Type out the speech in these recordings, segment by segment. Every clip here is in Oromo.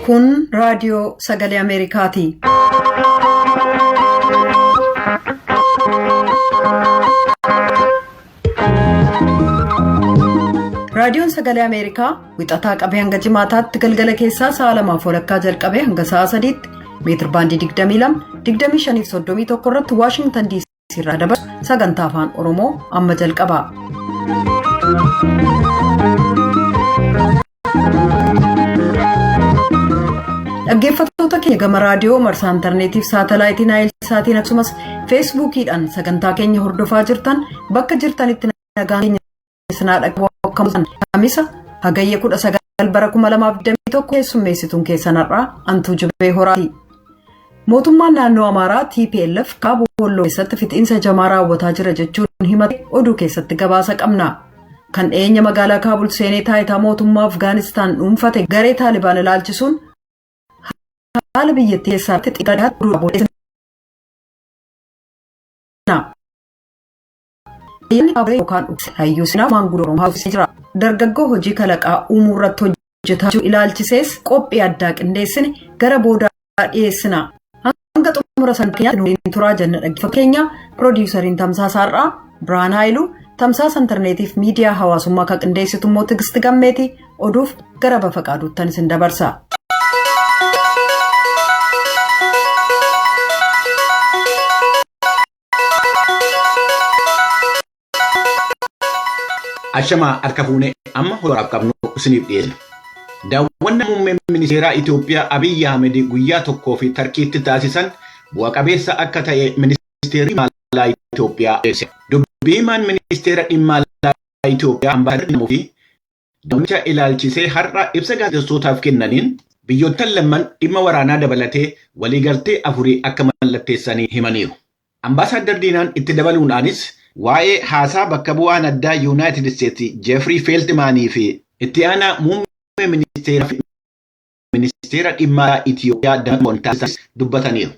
Kun raadiyoo sagalee Ameerikaati. Raadiyoon sagalee Ameerikaa wixataa qabee hanga jimaataatti galgala keessaa sa'a lamaaf walakkaa jalqabee hanga sa'a sadiitti meetir baandii 22 25 31 irratti Waashingtan DC irraa dabarsu sagantaa afaan Oromoo amma jalqaba. Dhaggeeffattoota keenya gama raadiyoo marsaa intarneetiif saatalaayitii naayilsaatiin akkasumas feesbuukiidhaan sagantaa keenya hordofaa jirtan bakka jirtanitti nagaan keenya sinaa dhaqqabu akka Kamisa hagayya 19 bara 2021 keessummeessituun keessan har'aa Antuu Jibee Horaati. Mootummaan naannoo Amaaraa TPLF kaaba Walloo keessatti fixiinsa jamaa raawwataa jira jechuun himate oduu keessatti gabaasa qabna. Kan dhiyeenya magaalaa Kaabul seenee taayitaa mootummaa Afgaanistaan dhuunfate garee Taalibaan ilaalchisuun haala biyyattii keessatti xiinxalaa oduu booda. Yookaan hayyuu seenaa maanguddoo Oromoo haasofsiisee jira. Dargaggoo hojii kalaqaa uumuu irratti hojjetaa jiru ilaalchisees qophii addaa qindeessine gara boodaa dhiyeessina. Hanga xumura sagantaa keenyaatti nu waliin turaa jenna dhaggeeffattoota keenya. Piroodiwusariin Tamsaasa Har'aa Birhaan Haayiluu, tamsaasa intarneetiif miidiyaa hawaasummaa kan qindeessitu immoo Tigisti Gammeeti. Oduuf gara Bafaqaaduuttan isin dabarsa. Ashamaa harka fuunee amma horaaf qabnu isiniif dhiyeessina. Daawwannaa muummeen ministeeraa Itoophiyaa Abiyyi Ahmed guyyaa tokkoo fi Tarkiitti taasisan bu'a qabeessa akka ta'e ministeerri dhimma alaa Itoophiyaa ibse. Dubbii himaan ministeera dhimma alaa Itoophiyaa Ambaasaadar Diinaa Muftii daawwannicha ilaalchisee har'a ibsa gaazexeessootaaf kennaniin biyyoottan lamman dhimma waraanaa dabalatee waliigaltee afurii akka mallatteessanii himaniiru. Ambaasaaddar Diinaan itti dabaluudhaanis waa'ee haasaa bakka bu'aan addaa Yuunaayitid Isteetsi Jeefrii Feeltimaanii fi itti aanaa muummee ministeeraa fi ministeera dhimma alaa Itiyoophiyaa Dammaqa taasisan dubbataniiru.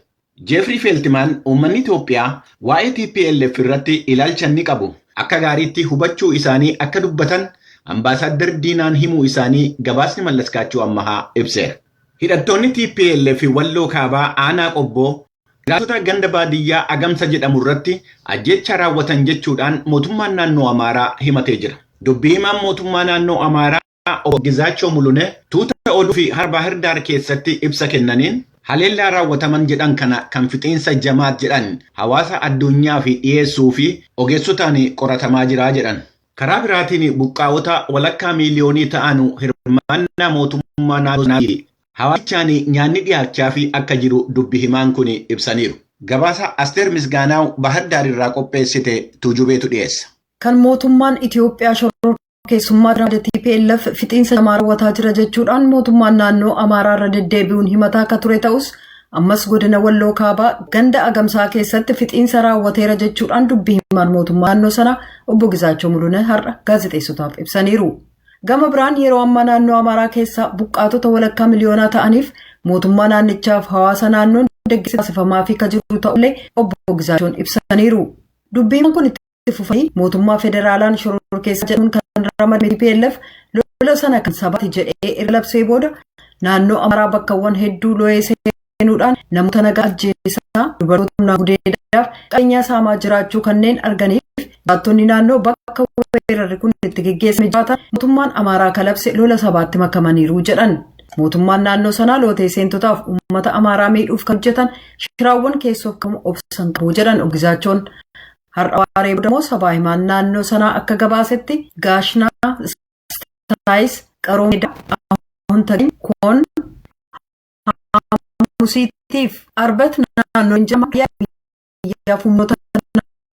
Jeefrii Feeltimaan uummanni Itiyoophiyaa waa'ee TPLF irratti ilaalcha inni qabu akka gaariitti hubachuu isaanii akka dubbatan Ambaasaaddar Diinaan himuu isaanii gabaasni Mallaskaachoo Ammahaa ibseera. Hidhattoonni TPLF Walloo Kaabaa Aanaa Qobboo jiraattota ganda baadiyyaa Agamsa jedhamu irratti ajjeechaa raawwatan jechuudhaan mootummaan naannoo Amaaraa himatee jira. Dubbii himaan mootummaa naannoo Amaaraa Obbo Gizaachoo Muluneh tuuta oduu fi har'a Baahirdaar keessatti ibsa kennaniin, haleellaa raawwataman jedhan kana kan fixiinsa jamaat jedhan hawaasa addunyaa fi dhiyeessuu fi ogeessotaan qoratamaa jira jedhan. Karaa biraatiin buqqaa'ota walakkaa miiliyoonii ta'anu hirmaannaa mootummaa naannoo sanaa fi hawaasichaan nyaanni dhiyaachaafi akka jiru dubbi himaan kun ibsaniiru. Gabaasa Asteer Misgaanaaw Baahirdaar irraa qopheessite Tuujubeetu dhiyeessa. Kan mootummaan Itiyoophiyaa shororkeessummaa ramade TPLF fixiinsa jamaa raawwataa jira jechuudhaan mootummaan naannoo Amaaraa irra deddeebi'uun himataa akka ture ta'us ammas godina Walloo Kaabaa ganda Agamsaa keessatti fixiinsa raawwateera jechuudhaan dubbii himaan mootummaa naannoo sanaa obbo Gizaachoo Muluneh har'a gaazexeessotaaf ibsaniiru. Gama biraan yeroo ammaa naannoo Amaaraa keessaa buqqaatota walakkaa miliyoonaa ta'aniif mootummaa naannichaaf hawaasa naannoon deeggarsi taasifamaafii akka jiru ta'ullee obbo Gizaachoon ibsaniiru. Dubbii himaan kun itti fufanii mootummaa federaalaan shororkeessaa jedhamuun kan ramadame TPLF lola sana kan sabaati jedhee erga labsee booda naannoo Amaaraa bakkawwan hedduu lo'ee seenuudhaan namoota nagaa ajjeesaa, dubartoota humnaan gudeedaaf qabeenyaa saamaa jiraachuu kanneen arganiif jiraattonni naannoo bakka weerarri kun itti geggeessame jiraatan mootummaan Amaaraa kalabse lola sabaatti makamaniiru jedhan. Mootummaan naannoo sanaa lootee seentotaaf uummata Amaaraa miidhuuf kan hojjetan shiraawwan keessoof kamuu obsan qabu jedhan Obbo Gizaachoon. Har'a waaree booda immoo sabaa himaan naannoo sanaa akka gabaasetti Gaashnaa, Istaayis, Qaroo Meedaa, Ahun Taginy, Koon, Hamusiitiif Arbat naannoo Jama biyyaaf humnoota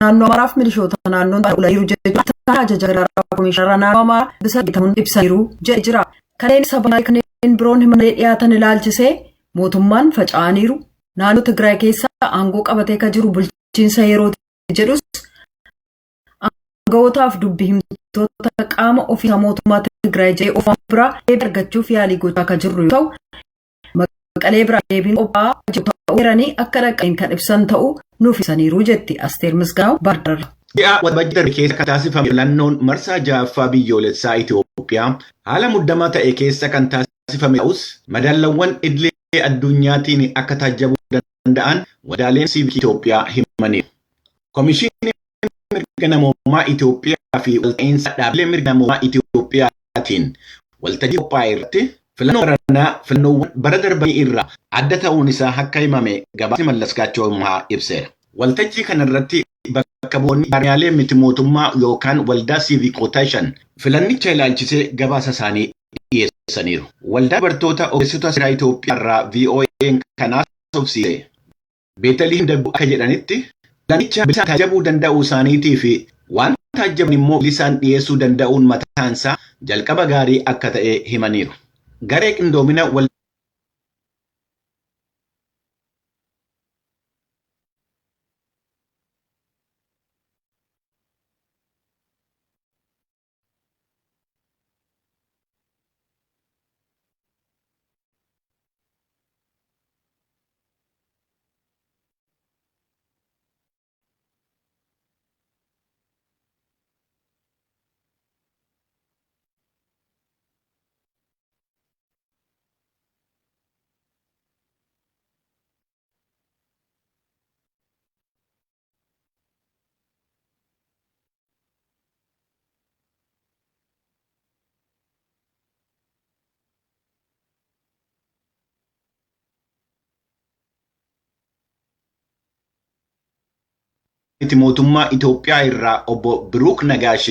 naannoo Amaaraaf milishoota naannoon ulaniiru jechuun ajaja gargaaraa komishinara naannoo Amaaraa bisa ta'uun ibsaniiru jedhe jira. Kanneen sabaa kanneen biroon himannee dhiyaatan ilaalchisee mootummaan faca'aniiru naannoo Tigraay keessa aangoo qabatee kan jiru bulchiinsa yerooti jedhus aanga'ootaaf dubbi himtoota qaama ofiisaa mootummaa Tigraay jedhee of waamu biraa deebii argachuuf yaalii gochaa kan jirru yoo ta'u, Maqalee biraa deebiin qophaa'aa jiru ta'uu eeranii akka dhaqqabeen kan ibsan ta'uu nuuf ibsaniiru jetti Asteer Misgaanaaw Baahir Daar irraa. Ji'a Waxabajjii darbe keessa kan taasifame filannoon marsaa 6ffaa biyyoolessaa Itoophiyaa haala muddamaa ta'e keessa kan taasifame. taasifame ta'us madaallawwan idilee addunyaatiin akka taajjabuu danda'an waldaaleen siivikii Itoophiyaa himaniiru. Komishiiniin Mirga Namoomaa Itoophiyaa fi walta'iinsa dhaabbilee mirga namoomaa Itoophiyaatiin waltajjii qophaa'e irratti filannoon baranaa filannoowwan bara darbanii irraa adda ta'uun isaa akka himame gabaasni Mallaskaachoo Ammahaa ibseera. Waltajjii kana irratti bakka bu'oonni jaarmiyaalee miti mootummaa yookaan waldaa siivikootaa 5 filannicha ilaalchisee gabaasa isaanii dhiyeessaniiru. Waldaa Dubartoota Ogeessota Seeraa Itoophiyaa irraa VOAn kan haasofsiise Beetaliheem Dagguu akka jedhanitti, filannicha bilisaan taajjabuu danda'uu isaaniitii fi waan taajjaban immoo bilisaan dhiyeessuu danda'uun mataansaa jalqaba gaarii akka ta'e himaniiru. Garee qindoomina wal. Miti mootummaa Itoophiyaa irraa obbo Biruuk Nagaash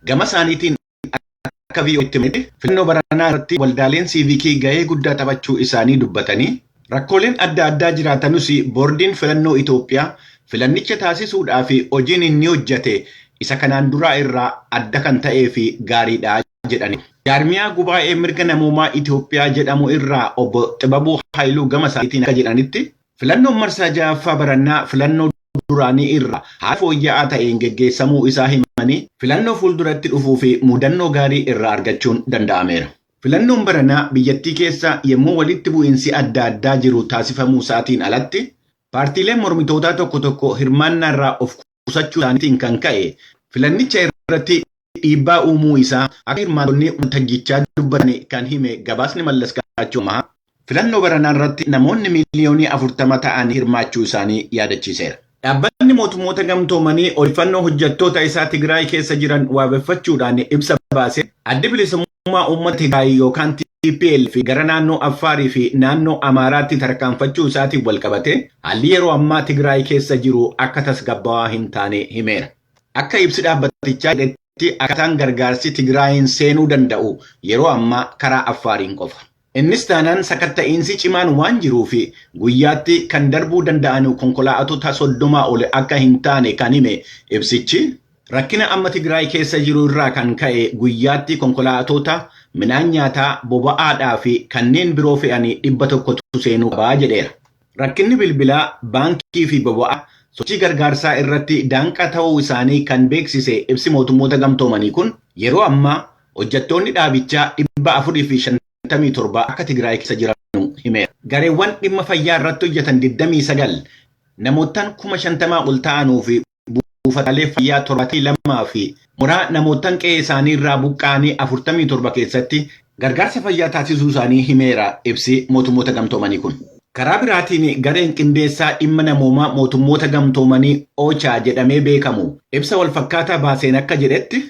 gama isaaniitiin akka VOAtti himanitti, filannoo baranaa irratti waldaaleen siivikii gahee guddaa taphachuu isaanii dubbatanii, rakkooleen adda addaa jiraatanus boordiin filannoo Itoophiyaa filannicha taasisuudhaaf hojiin inni hojjate isa kanaan duraa irraa adda kan ta'ee fi gaariidha jedhaniiru. Jaarmiyaa Gubaa'ee Mirga Namoomaa Itoophiyaa jedhamu irraa obbo Xibabuu Haayiluu gama isaaniitiin akka jedhanitti, Filannoon marsaa 6ffaa barannaa filannoo duraanii irraa haala fooyya'aa ta'een geggeessamuu isaa himanii, filannoo fuulduratti dhufuuf mudannoo gaarii irraa argachuun danda'ameera. Filannoon baranaa biyyattii keessa yemmuu walitti bu'iinsi adda addaa jiru taasifamuusaatiin alatti, paartiileen mormitootaa tokko tokko hirmaannaarraa of qusachuu isaaniitiin kan ka'e filannicha irratti dhiibbaa uumuu isaa akka hirmaattonni waltajjichaa dubbatan kan hime gabaasni Mallaskaachoo Ammahaa, filannoo baranaa irratti namoonni miiliyoonii 40 ta'an hirmaachuu isaanii yaadachiiseera. Dhaabbanni Mootummoota Gamtoomanii odeeffannoo hojjettoota isaa Tigraay keessa jiran waabeffachuudhaan ibsa baaseen, Addi Bilisummaa Uummata Tigraay yookaan tplf gara naannoo Affaarii fi naannoo Amaaraatti tarkaanfachuu isaatiin walqabatee haalli yeroo ammaa Tigraay keessa jiru akka tasgabbaawaa hin taane himeera. Akka ibsi dhaabbatichaa jedhetti akkaataan gargaarsi Tigraayiin seenuu danda'u yeroo ammaa karaa Affaariin qofa. Innis taanaan sakatta'iinsi cimaan waan jiruuf guyyaatti kan darbuu danda'anu konkolaatota 30 ol akka hin taane kan hime ibsichi, Rakkina amma Tigraay keessa jiru irraa kan ka'e guyyaatti konkolaatota midhaan nyaataa, boba'aadhaa fi kanneen biroo fe'an 100tu seenuu qaba jedheera. Rakkinni bilbilaa, baankii fi boba'aa sochii gargaarsaa irratti daanqaa ta'uu isaanii kan beeksise ibsi Mootummoota Gamtoomanii kun, yeroo ammaa hojjettoonni dhaabichaa 457 akka Tigraay keessa jiranu himeera. Gareewwan dhimma fayyaa irratti hojjetan 29 namoottan 50,000 ol ta'anuuf buufataalee fayyaa 72 fi mooraa namoottan qe'ee isaanii irraa buqqa'anii 47 keessatti gargaarsa fayyaa taasisuu isaanii himeera ibsi Mootummoota Gamtoomanii kun. Karaa biraatiin gareen qindeessaa dhimma namoomaa Mootummoota Gamtoomanii OCHA jedhamee beekamu ibsa walfakkaataa baaseen akka jedhetti,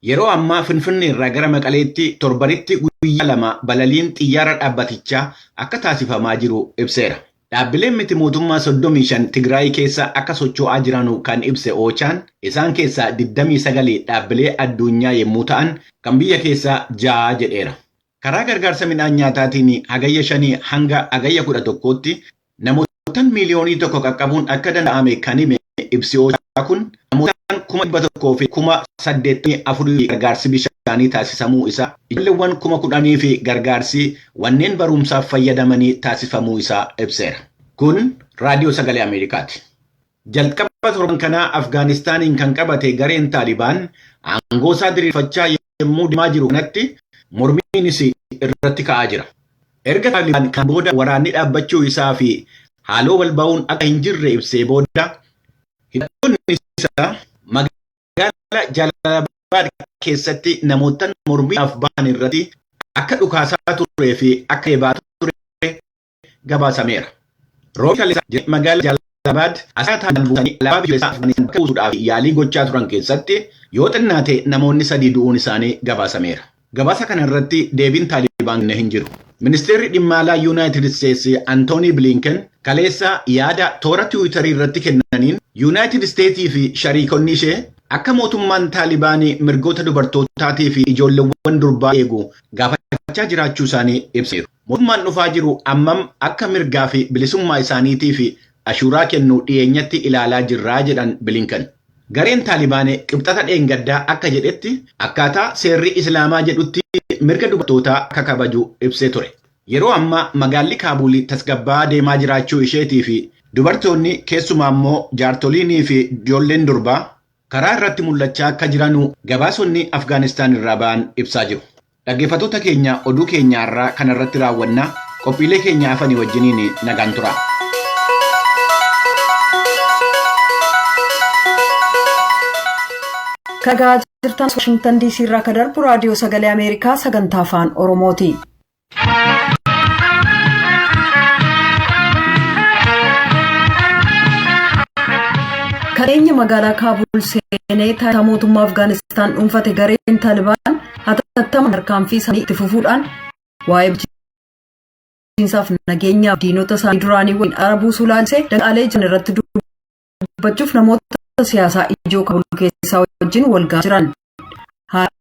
Yeroo ammaa Finfinneerraa gara Maqaleetti torbanitti guyyaa 2 balaliin xiyyaara dhaabbatichaa akka taasifamaa jiru ibseera. Dhaabbileen miti mootummaa 35 Tigraay keessa akka socho'aa jiranu kan ibse OCHAn, isaan keessaa 29 dhaabbilee adduunyaa yemmuu ta'an kan biyya keessaa 6 jedheera. Karaa gargaarsa midhaan nyaataatiin Hagayya 5 hanga Hagayya 11tti Namoottan miiliyoonii 1 qaqqabuun akka danda'ame kan hime ibsi OCHA kun, namoottan 100,000 fi 84,000 gargaarsi bishaanii taasisamuu isaa, ijoolleewwan 10,000 fi gargaarsi wanneen baruumsaaf fayyadamanii taasifamuu isaa ibseera. Kun Raadiyoo Sagalee Ameerikaati. Jalqaba torban kanaa Afgaanistaaniin kan qabate gareen Taalibaan aangoosaa diriirfachaa yommuu deemaa jiru kanatti mormiinis irratti ka'aa jira. Erga Taalibaan kan booda waraanni dhaabbachuu isaa fi haaloo wal ba'uun akka hin jirre ibsee booda hidhattoonni isaa magaala Jaalalabaad keessatti namoottan mormiidhaaf bahan irratti Akka dhukaasaa turee fi akka eebaa ture gabaasameera. Roobi magaalaa Jaalabaad asxaa buusanii alaabaa biyyoolessaa Afgaanistaan bakka buusuudhaaf yaalii gochaa turan keessatti yoo xinnaate namoonni 3 du'uun isaanii gabaasameera. Gabaasa kana irratti deebiin Taalibaan hin jiru. Ministeerri dhimma alaa Yuunaayitid Isteetsi Antoonii Bilinken kaleessa yaada toora Tiwiitarii irratti kennaniin, Yuunaayitid Isteetsii fi shariikonni ishee akka mootummaan Taalibaanii mirgoota dubartootaatii fi ijoolleewwan durbaa eegu gaafachaa jiraachuu isaanii ibsaniiru. Mootummaan dhufaa jiru ammam akka mirgaa fi bilisummaa isaaniitii fi ashuuraa kennu dhiyeenyatti ilaalaa jirraa jedhan Bilinken. Gareen Taalibaan Qibxata dheengaddaa akka jedhetti, akkaataa seerri Islaamaa jedhutti mirga dubartootaa akka kabaju ibsee ture. Yeroo ammaa magaalli Kaabuul tasgabbaa'aa deemaa jiraachuu isheetii fi dubartoonni, keessumaa immoo jaartoliinii fi ijoolleen durbaa, karaa irratti mul'achaa akka jiranu gabaasonni Afgaanistaan irraa ba'an ibsaa jiru. Dhaggeeffattoota keenya, oduu keenya irraa kanarratti raawwannaa. Qophiilee keenya hafanii wajjiniin nagaan tura. Kagaa jirtan Washingtan DC irraa kan darbu Raadiyoo Sagalee Ameerikaa sagantaa Afaan Oromooti. Kareenya magaalaa Kaabul seenee taayitaa mootummaa Afgaanistaan dhuunfate gareen Taalibaan hatattamaan tarkaanfii isaanii itti fufuudhaan waa'ee bulchiinsaaf nageenyaaf diinota isaanii duraanii waliin araara buusuu laalchisee danqaalee jiran irratti dubbachuuf namoota siyaasaa ijoo Kaabul keessaa wajjin wal gahaa jiran.